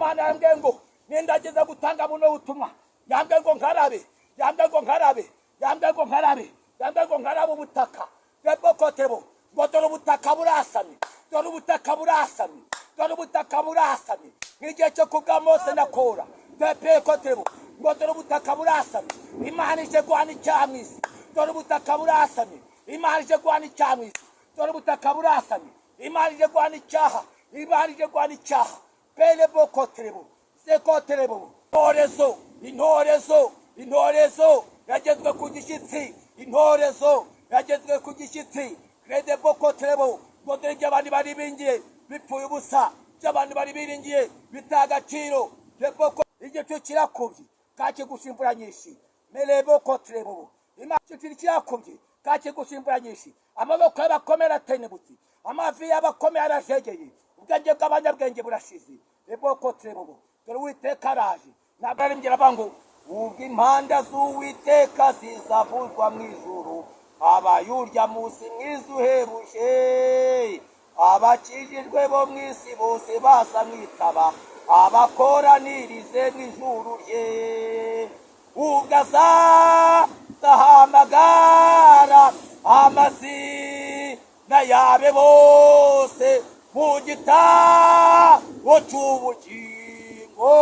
Imana yambwiye ngo nindageza gutanga buno butumwa, yambwiye ngo nkarabe, yambwiye ngo nkarabe, yambwiye ngo nkarabe, yambwiye ngo nkarabe ubutaka bwebokotebo, ngo dore ubutaka burasamye, dore ubutaka burasamye, dore ubutaka burasamye, nk'igihe cyo kubwa Mose na Kora bwebokotebo, ngo dore ubutaka burasamye. Imana ije guhana icyaha mu isi, dore ubutaka burasamye. Imana ije guhana icyaha mu isi, dore ubutaka burasamye. Imana ije guhana icyaha, Imana ije guhana icyaha. Pele bokoterebo sekoterebo. Intorezo, intorezo, intorezo yagezwe ku gishyitsi, intorezo yagezwe ku gishyitsi. Krede bokoterebo, ngo dore ibyo abantu bari bingiye bipfuye ubusa, ibyo abantu bari biringiye bita agaciro. Reboko, igicu kirakubye kakigusha imvura nyinshi. Merebokoterebo, igicu kirakubye kakigusha imvura nyinshi. Amaboko y'abakomeye aratenebutse, amavi y'abakomeye arajegeye, ubwenge bw'abanyabwenge burashize. Ebokoterebo, dore Uwiteka araje. Ntabwo ari aravuga ngo ubwo impanda z'Uwiteka zizavuzwa mu ijuru, abayurya munsi mwiza uhebuje, abakijijwe bo mu isi bose baza mwitaba, abakoranirize mu ijuru rye. Ubwo azahamagara amazina yabe bose mu gitabo cy'ubugingo,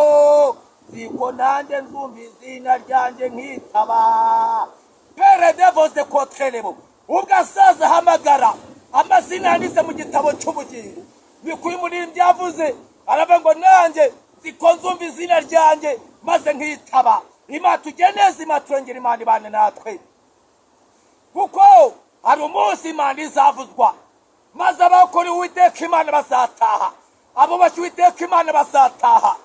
ziko nanjye nzumva izina ryanjye nkitaba. Pere devoze koterebo, ubwo azaza ahamagara amazina yanditse mu gitabo cy'ubugingo. Ni kuri muririmbyi yavuze, aravuga ngo nanjye ziko nzumva izina ryanjye maze nkitaba. Imana tujye neza, Imana turengera, Imana ibane natwe, kuko hari umunsi Imana izavuzwa, maze abakora Uwiteka Imana bazataha, abo bashya Uwiteka Imana bazataha,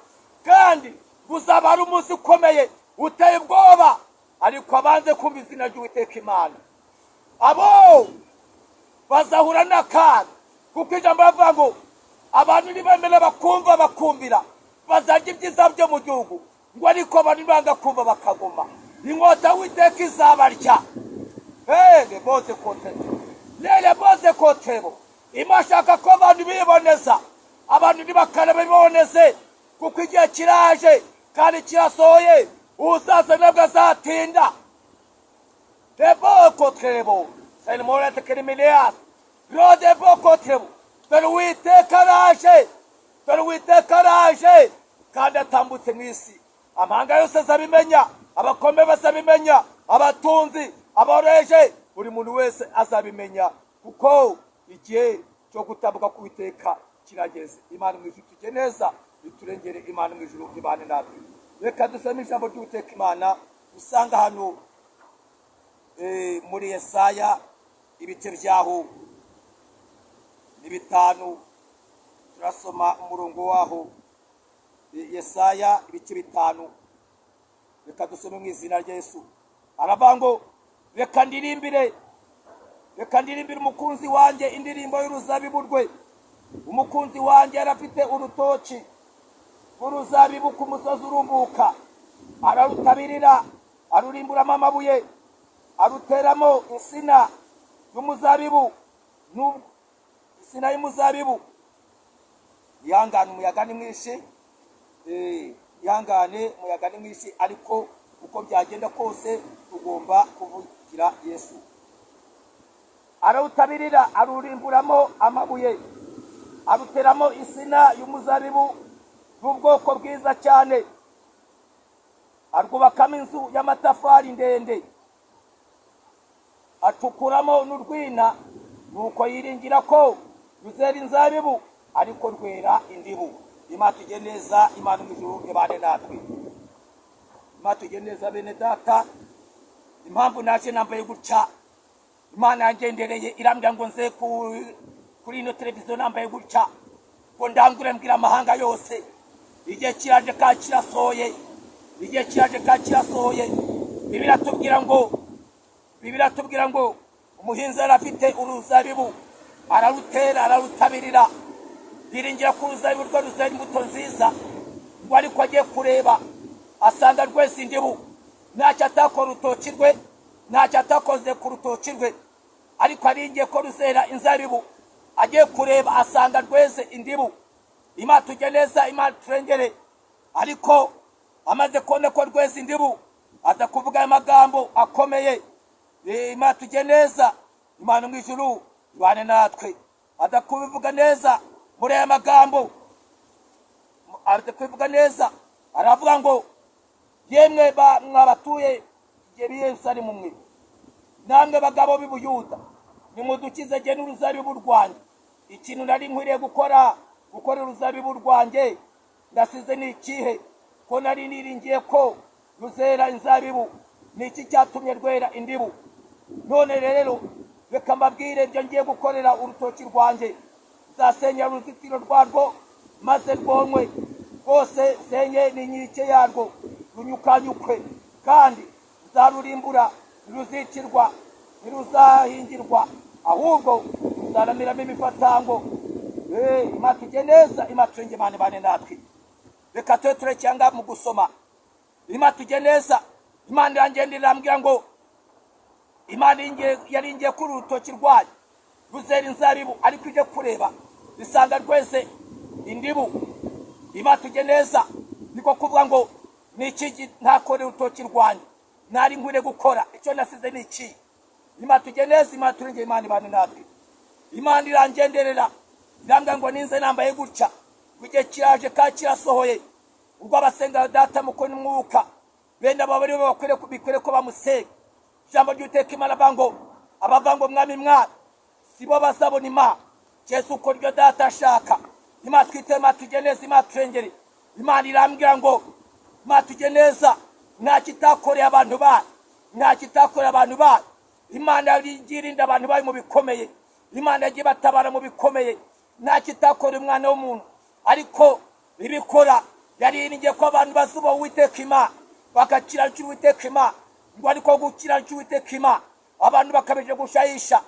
kandi uzaba ari umunsi ukomeye uteye ubwoba. Ariko abanze kumva izina ry'Uwiteka Imana, abo bazahura n'akaga, kuko ijambo ravuga ngo abantu nibemera bakumva bakumvira bazarya ibyiza byo mu gihugu, ngo ariko abantu nibanga kumva bakaguma, inkota y'Uwiteka izabarya. Hele bose kotebo, lele bose kotebo. Imashaka ko abantu biboneza, abantu ntibakarabe biboneze, kuko igihe kiraje kandi kirasohoye, uzaza nabwo azatinda. Deboko trebo senmorete krimineas rodeboko trebo. Dore Uwiteka araje, dore Uwiteka araje kandi atambutse mu isi. Amahanga yose azabimenya, abakome bazabimenya, abatunzi, aboroheje, buri muntu wese azabimenya, kuko igihe cyo gutambuka k'Uwiteka kirageze. Imana mu ijuru tujye neza, iturengere. Imana mu ijuru ibane natwe. Reka dusome ijambo ry'Uwiteka Imana usanga hano muri Yesaya, ibice byaho ni 5. Turasoma umurongo waho. Yesaya ibice 5, reka dusome mu izina rya Yesu. Aravuga ngo reka ndirimbire, reka ndirimbire umukunzi wanjye indirimbo y'uruzabibu rwe. Umukunzi wanjye yarafite urutoki rw'uruzabibu ku musozi urumbuka, ararutabirira, arurimburamo amabuye, aruteramo insina y'umuzabibu, insina y'umuzabibu. Ihangane, umuyaga ni mwinshi, ihangane, umuyaga ni mwinshi, ariko uko byagenda kose tugomba kuvugira Yesu. Arawutabirira, arurimburamo amabuye, aruteramo insina y'umuzabibu y'ubwoko bwiza cyane, arwubakamo inzu y'amatafari ndende, acukuramo n'urwina. Nuko yiringira ko ruzera inzabibu, ariko rwera indibu. Imana tujye neza, Imana mu ijuru ibane natwe. Imana tujye neza bene data. Impamvu naje nambaye gutya, Imana yangendereye irambwira ngo nze kuri ino televiziyo nambaye gutya, ngo ndangure mbwira amahanga yose igihe kiraje kandi kirasohoye, igihe kiraje kandi kirasohoye. Bibiliya iratubwira ngo umuhinzi yari afite uruzabibu, ararutera, ararutabirira, yiringira ko uruzabibu rwe ruzera imbuto nziza, ngo ariko agiye kureba asanga rwese indibu. Ntacyo atakora urutoki rwe, ntacyo atakoze ku rutoki rwe, ariko aringiye ko ruzera inzabibu, agiye kureba asanga rweze indibu. Imana tujye neza, Imana turengere. Ariko amaze kubona ko rweze indibu, aza kuvuga aya magambo akomeye. Imana tujye neza, Imana mu ijuru ibane natwe. Aza kubivuga neza muri aya magambo, aza kubivuga neza, aravuga ngo yemwe mwabatuye Yerusalemu mwe, namwe bagabo b'i Buyuda, nimudukize jye n'uruzabibu rwanjye. Ikintu nari nkwiriye gukora uruzabibu rwanjye ndasize ni ikihe? Ko nari niringiye ko ruzera inzabibu, ni iki cyatumye rwera indibu? None rero reka mbabwire ibyo ngiye gukorera urutoki rwanjye. Nzasenya uruzitiro rwarwo maze rwonwe rwose, nsenye n'inkike yarwo runyukanyukwe, kandi nzarurimbura ntiruzicirwa, ntiruzahingirwa, ahubwo ruzaramiramo imifatango. Imana tujye neza, Imana turenge, Imana ibane natwe. Reka tube turecyanga mu gusoma. Imana tujye neza. Imana irangenda irambwira ngo Imana yaringiye kuri urutoki rwayo ruzera inzabibu, ariko ije kureba isanga rweze indibu. Imana tujye neza. Niko kuvuga ngo ni iki ntakore urutoki rwanjye nari nkwiriye gukora, icyo nasize ni iki? Imana tujye neza, Imana turengere, Imana ibane natwe. Imana irangenderera irambwira ngo ninze nambaye gutya, igihe kiraje ka kirasohoye, ubwo abasenga data muko n'umwuka benda abo bari bakwiriye bikwiriye ko bamusenga. Ijambo ry'Uwiteka Imana avuga ngo abavuga ngo mwami mwami sibo bazabona Imana, Yesu uko ryo data ashaka. Imana twite, Imana tujye neza, Imana turengere. Imana irambwira ngo Imana tujye neza, nta kitakoreye abantu bayo, nta kitakoreye abantu bayo. Imana yagiye abantu bayo mu bikomeye, Imana yagiye batabara mu bikomeye, nta kitakoreye umwana w'umuntu. Ariko ibikora yariringiye ko abantu bazuba Uwiteka Imana, bagakiranukira Uwiteka Imana, ngo ariko gukiranukira Uwiteka Imana abantu bakabije gushayisha,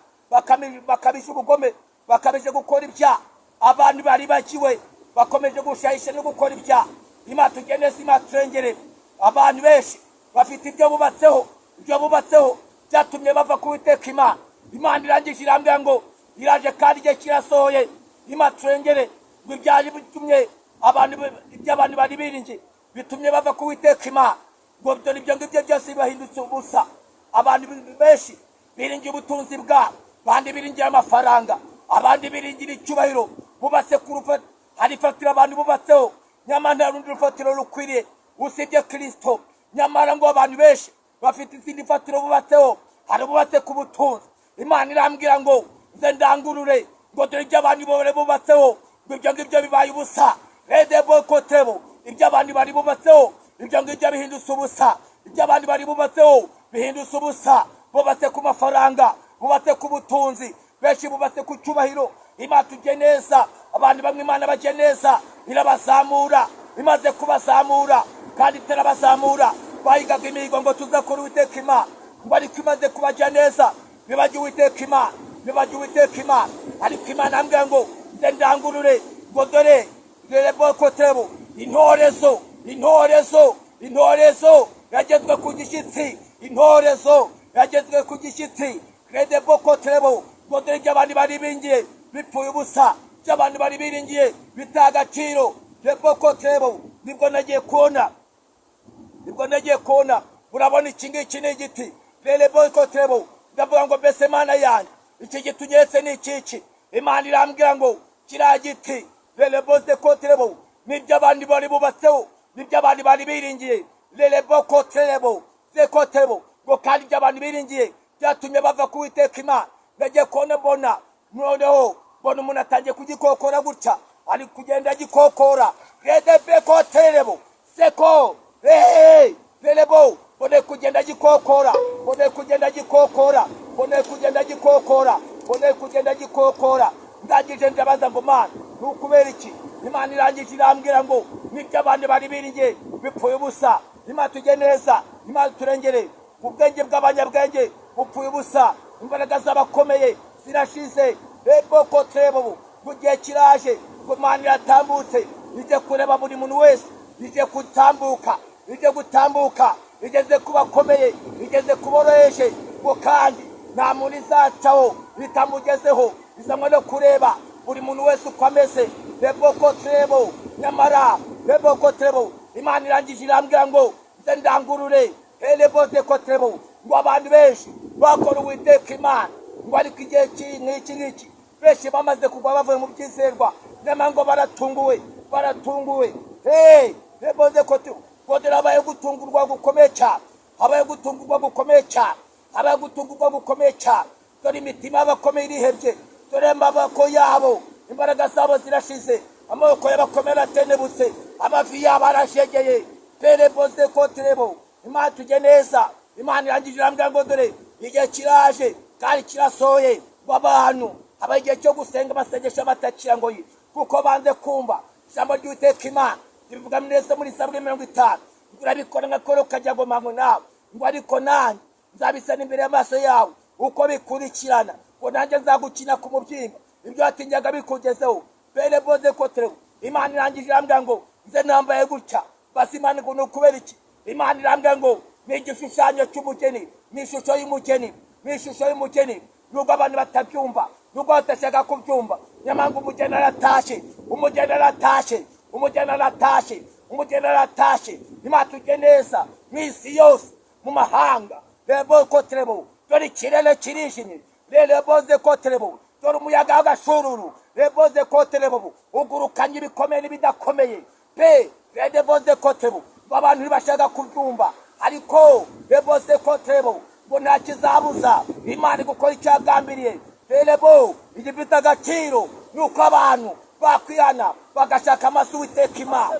bakabije ubugome, bakabije gukora ibyaha. Abantu bari bakiwe bakomeje gushayisha no gukora ibyaha. Imana tujye neza, Imana turengere. Abantu benshi bafite ibyo bubatseho, ibyo bubatseho byatumye bava ku Uwiteka Imana. Imana irangije irambwira ngo iraje kandi igihe kirasohoye. Imana turengere ngo ibyari bitumye abantu, ibyo abantu bari biringiye bitumye bava ku Uwiteka Imana, ngo dore ibyo ngibyo byose bibahindutse ubusa. Abantu benshi biringiye ubutunzi bwabo, abandi biringiye amafaranga, abandi biringira icyubahiro, bubatse ku rufatiro. Hari ifatiro abantu bubatseho, nyamara nta rundi rufatiro rukwiriye usibye Kristo. Nyamara ngo abantu benshi bafite izindi fatiro bubatseho, hari bubatse ku butunzi. Imana irambwira ngo nze ndangurure ngo dore ibyo abantu bari bubatseho, ngo ibyo ngibyo bibaye ubusa. Redebokotebo, ibyo abantu bari bubatseho, ibyo ngibyo bihindutse ubusa. Ibyo abantu bari bubatseho bihindutse ubusa. Bubatse ku mafaranga, bubatse ku butunzi, benshi bubatse ku cyubahiro. Imana tujye neza, abantu bamwe Imana bajye neza, irabazamura. Imaze kubazamura kandi itarabazamura, bahigaga imihigo ngo tuzakora Uwiteka Imana, ngo ariko imaze kubajya neza bibagiwe Uwiteka Imana, bibagiwe Uwiteka Imana. Ariko Imana ambwira ngo nze ndangurure ngo dore Redebokotebo, intorezo, intorezo, intorezo yagezwe ku gishyitsi, intorezo yagezwe ku gishyitsi. Redebokotebo, ngo dore ibyo abantu bari bingiye bipfuye ubusa, ibyo abantu bari biringiye bita agaciro. Redebokotebo, nibwo nagiye kubona, nibwo nagiye kubona, urabona iki ngiki ni igiti. Redebokotebo, ndavuga ngo mbese Mana yanjye iki giti unyeretse ni ikiki? Imana irambwira ngo kiriya giti Redebokotebo nibyo abandi bari bubatseho, nibyo abandi bari biringiye. Redebokotebo zekotebo, ngo kandi ibyo abantu biringiye byatumye bava ku Uwiteka Imana. Nagiye kubona mbona noneho mbona umuntu atangiye kugikokora gutya, ari kugenda agikokora. Redebokotebo seko Redebo, mbone kugenda agikokora, mbone kugenda agikokora, mbone kugenda agikokora, mbone kugenda agikokora. Ndangije ndabaza ngo Mana nukubera iki? Imana irangije irambwira ngo nibyo abantu bari biringiye bipfuye ubusa. Imana tujye neza, Imana turengere. Ubwenge bw'abanyabwenge bupfuye ubusa, imbaraga z'abakomeye zirashize. Redebokotebo, mu gihe kiraje ngo Imana iratambutse, ije kureba buri muntu wese, ije gutambuka, ije gutambuka, igeze ku bakomeye, igeze ku boroheje, ngo kandi nta muntu izacaho itamugezeho, izanwa no kureba buri muntu wese uko ameze. Redebokotebo, nyamara Redebokotebo, Imana irangije irambwira ngo nze ndangurure heleboze kotrebo, ngo abantu benshi bakora Uwiteka Imana, ngo ariko igihe nk'iki ngiki benshi bamaze kugwa bavuye mu byizerwa, nyamara ngo baratunguwe, baratunguwe. Hey, leboze kotrebo, ngo dore habaye gutungurwa gukomeye cyane, habaye gutungurwa gukomeye cyane, habaye gutungurwa gukomeye cyane. Dore imitima y'abakomeye irihebye, dore amaboko yabo, imbaraga zabo zirashize, amaboko y'abakomeye aratenebutse, amavi yabo arashegeye. Pereboze kotrebo, Imana tujye neza. Imana irangije irambwira ngo dore igihe kiraje kandi kirasohoye, ngo abantu haba igihe cyo gusenga amasengesho batakira ngo kuko banze kumva ijambo ry'Uwiteka Imana. Ribivuga neza muri Zaburi 50, ngo urabikora nka koro kajya ngo mango nawe, ngo ariko nanjye nzabisana imbere y'amaso yawe uko bikurikirana, ngo nanjye nzagukina ku mubyimba ibyo watinyaga bikugezeho. Pereboze kotrebo, Imana irangije irambwira ngo nze nambaye gutya. Basi Imana ngo ni ukubera iki? Imana irambwira ngo ni igishushanyo cy'umugeni, ni ishusho y'umugeni, ni ishusho y'umugeni. Nubwo abantu batabyumva, nubwo badashaka kubyumva, nyamara ngo umugeni aratashe, umugeni aratashe, umugeni aratashe, umugeni aratashe. Imana tujye neza mu isi yose, mu mahanga. Rebo kotrebo, dore ikirere kirijimye. Reboze kotrebo, dore umuyaga w'agashururu. Reboze kotrebo, ugurukanye ibikomeye n'ibidakomeye. Pe reboze kotrebo, abantu ntibashaka kubyumva, ariko reboze kotrebo, ngo nta kizabuza Imana gukora icyo yagambiriye. Rebo igifite agaciro ni uko abantu bakwihana bagashaka amaso Uwiteka Imana,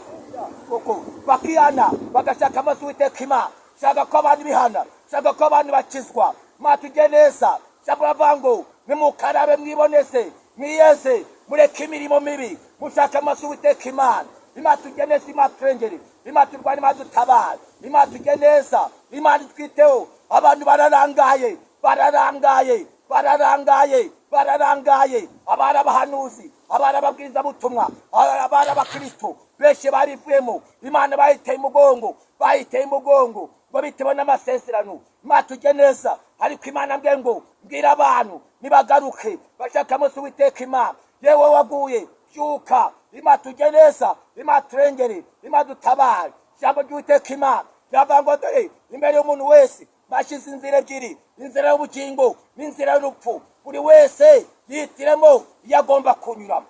kuko bakihana bagashaka amaso Uwiteka Imana. Shaka ko abantu bihana, shaka ko abantu bakizwa. Imana tujye neza. Shaka ngo nimukarabe mwiboneze, mwiyeze, mureke imirimo mibi, mushake amaso Uwiteka Imana. Imana tujye neza, Imana turengere, Imana turwane, Imana dutabare, Imana tujye neza, Imana twiteho. Abantu bararangaye, bararangaye, bararangaye, bararangaye. Abari abahanuzi, abari ababwirizabutumwa, abari abakristo, benshi barivuyemo. Imana bayiteye umugongo, bayiteye umugongo ngo bitewe n'amasezerano. Imana tujye neza. Ariko Imana mbwiye ngo mbwira abantu nibagaruke bashaka amaso Uwiteka Imana. Yewe waguye, byuka. Imana tujye neza, Imana turengere, Imana dutabare. Ijambo ry'Uwiteka Imana riravuga ngo dore imbere y'umuntu wese bashyize inzira ebyiri, inzira y'ubugingo n'inzira y'urupfu. Buri wese yihitiremo iyo agomba kunyuramo,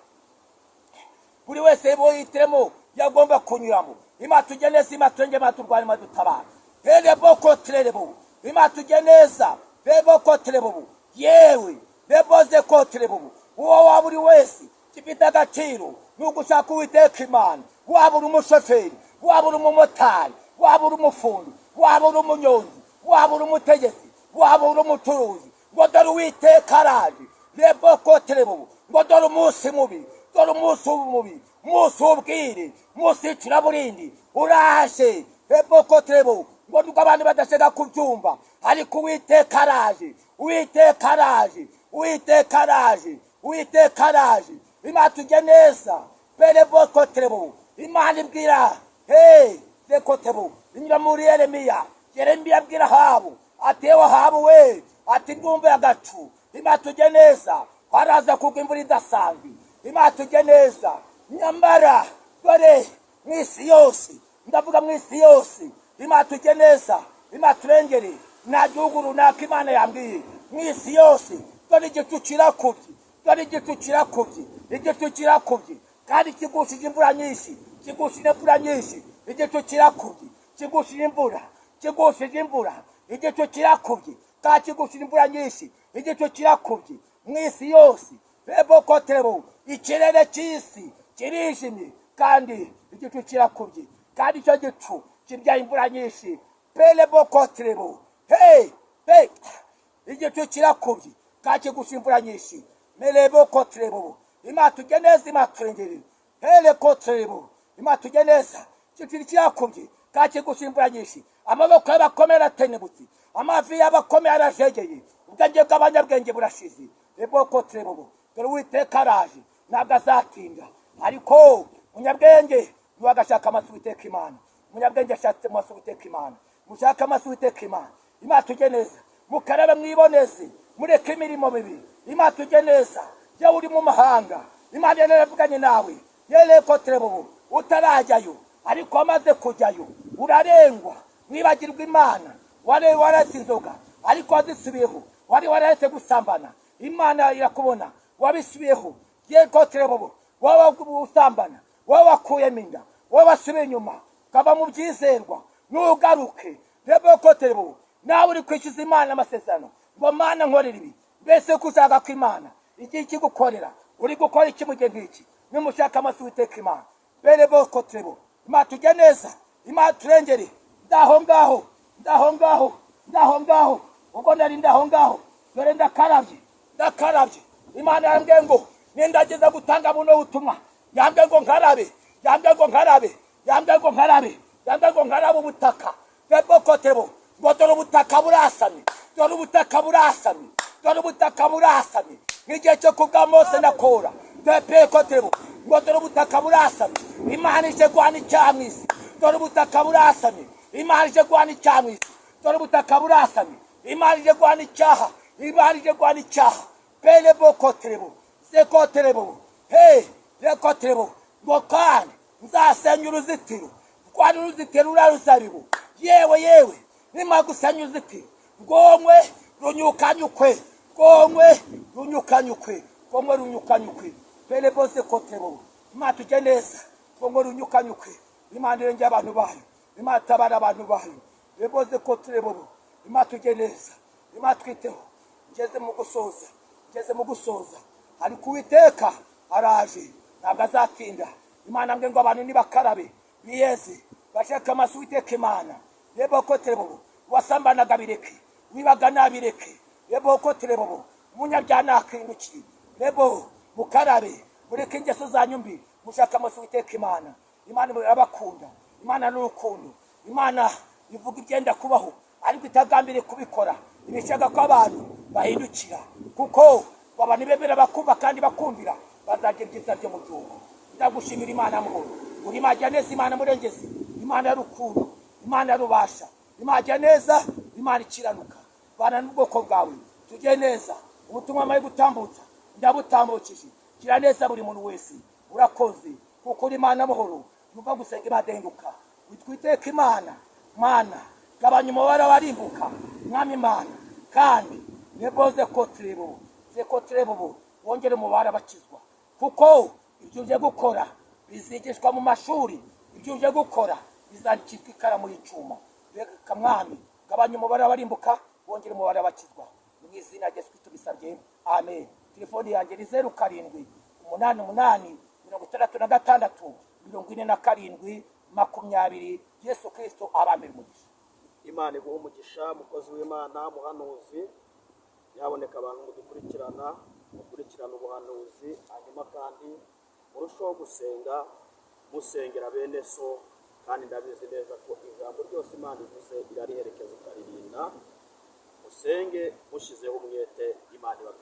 buri wese yihitiremo iyo agomba kunyuramo. Imana tujye neza, Imana turengere, Imana turwane, Imana dutabare. Rebo kotrebo, Imana tujye neza. Rebo kotrebo, yewe reboze kotrebo, uwo waba uri wese gifite agaciro ni ugushaka Uwiteka Imana. Waba uri umushoferi, waba uri umumotari, waba uri umufundi, waba uri umunyonzi, waba uri umutegetsi, waba uri umucuruzi, ngo dore Uwiteka araje. Rebo kotrebo, ngo dore umunsi mubi, dore umunsi mubi, umunsi w'ubwire, umunsi w'icuraburindi uraje. Rebo kotrebo, ngo nubwo abantu badashaka kubyumva, ariko Uwiteka araje, Uwiteka araje, Uwiteka araje, Uwiteka araje. Imana tujye neza. Perebo kotrebo, Imana ibwira hey dekotebo inyura muri Yeremiya. Yeremiya abwira Ahabu ati yewe Ahabu we, ati ndumve agacu. Imana tujye neza, haraza kugwa imvura idasanzwe. Imana tujye neza. Nyamara dore mu isi yose, ndavuga mu isi yose, Imana tujye neza, Imana turengere. Nta gihugu runaka Imana yambwiye, mu isi yose dore igicu kirakubye, dore igicu kirakubye, igicu kirakubye kandi kigushije imvura nyinshi, kigushije imvura nyinshi. Igicu kirakubye, kigushije imvura, kigushije imvura. Igicu kirakubye kandi kigushije imvura nyinshi, igicu kirakubye mu isi yose. Rebo kotrebo, ikirere cy'isi kirijimye kandi igicu kirakubye, kandi icyo gicu kibyaye imvura nyinshi. Perebo kotrebo, hey hey, igicu kirakubye kandi kigusha imvura nyinshi. Merebo kotrebo, Imana tujye neza, Imana turengere. Hele kotrebo, Imana tujye neza. Igicu kirakubye kandi kigusha imvura nyinshi. Amaboko y'abakomeye aratenebutse, amavi y'abakomeye arajegeye, ubwenge bw'abanyabwenge burashize. Rebo kotrebo, dore Uwiteka araje, ntabwo azatinda. Ariko umunyabwenge niwe agashaka amaso Uwiteka Imana. Umunyabwenge ashatse amaso Uwiteka Imana. Mushake amaso Uwiteka Imana. Imana tujye neza, mukarabe mwiboneze, mureke imirimo mibi. Imana tujye neza. Yewe uri mu mahanga, Imana yaravuganye nawe. Yere kotrebo, utarajyayo, Ariko wamaze kujyayo urarengwa, wibagirwa Imana. Wari waretse inzoga ariko wazisubiyeho, wari wararetse gusambana, Imana irakubona, wabisubiyeho. Yego terebobo, wowe usambana, wowe wakuyemo inda, wowe wasubiye inyuma ukava mu byizerwa, nugaruke. Rebo terebobo, nawe uri kwishyuza Imana amasezerano ngo: "Mana, nkorera ibi." Mbese ko ushaka ko Imana igihe ikigukorera, uri gukora iki mu gihe nk'iki? Nimushaka amaso Uwiteka Imana. Bere boko terebo, Imana tujye neza, Imana turengere. Ndaho ngaho, ndaho ngaho, ndaho ngaho. Ubwo nari ndaho ngaho, dore ndakarabye, ndakarabye. Imana yambwiye ngo nindageza gutanga buno butumwa, yambwiye ngo nkarabe, yambwiye ngo nkarabe, yambwiye ngo nkarabe, yambwiye ngo nkarabe ubutaka. Bebokotebo, ngo dore ubutaka burasamye, dore ubutaka burasamye, dore ubutaka burasamye, nk'igihe cyo kubwa Mose na Kora. Bebekotebo, ngo dore ubutaka burasamye, Imana ije guhana icyaha mu isi. Dore ubutaka burasamye, Imana ije guhana icyaha mu isi. Dore ubutaka burasamye, Imana ije guhana icyaha, Imana ije guhana icyaha. Bene bokoterebo, zekoterebo, he rekoterebo, ngo kandi nzasenya uruzitiro rwari uruzitiro ruriya ruzabibu. Yewe yewe, nimara gusenya uruzitiro, rwomwe runyukanyukwe, rwomwe runyukanyukwe, rwomwe runyukanyukwe. Bene bose koterebo, Imana tujye neza, rwomwe runyukanyukwe. Imana irengera abantu bayo, Imana itabara abantu bayo. Reboze koterebo, Imana tujye neza, Imana twiteho. Ngeze mu gusoza, ngeze mu gusoza. Ariko Uwiteka araje, ntabwo azatinda. Imana mbwe ngo abantu nibakarabe, biyeze, bashake amaso Uwiteka Imana. Reba ko terebo, wasambanaga bireke, wibaga nabireke. Reba ko terebo, umunyabyaha nakindukiye. Rebo mukarabe, mureke ingeso zanyu mbi, mushake amaso Uwiteka Imana. Imana irabakunda, Imana ni urukundo. Imana ivuga ibyenda kubaho ariko itagambiriye kubikora, ibishaka ko abantu bahindukira, kuko ngo abantu bemera bakumva kandi bakumvira bazagira ibyiza byo mu gihugu. Ndagushimira Imana y'amahoro, uri Imana neza, Imana murengezi, Imana y'urukundo, Imana y'ububasha, Imana neza, Imana ikiranuka. Bana n'ubwoko bwawe, tujye neza. Ubutumwa maye gutambutsa ndabutambukije. Gira neza buri muntu wese. Urakoze kuko uri Imana y'amahoro, yumva gusenga, ibadenguka. Witwiteka Imana, Mana, gabanya umubare w'abarimbuka, Mwami Imana. Kandi neboze kotrebo zekotrebo, wongere umubare abakizwa, kuko ibyo uje gukora bizigishwa mu mashuri, ibyo uje gukora bizandikishwa ikaramu y'icyuma. Reka Mwami, gabanya umubare w'abarimbuka, wongere umubare w'abakizwa. Mu izina rya Yesu Kristo bisabye, amen. Telefoni yanjye ni 0788 66 47 20. Yesu Kristo abambere umugisha. Imana iguha umugisha, mukozi w'Imana, muhanuzi. Nyaboneka abantu mudukurikirana, mukurikirana ubuhanuzi, hanyuma kandi murusheho gusenga, musengera bene so. Kandi ndabizi neza ko ijambo ryose Imana ivuze irariherekeza ikaririnda. Musenge mushyizeho umwete, Imana iba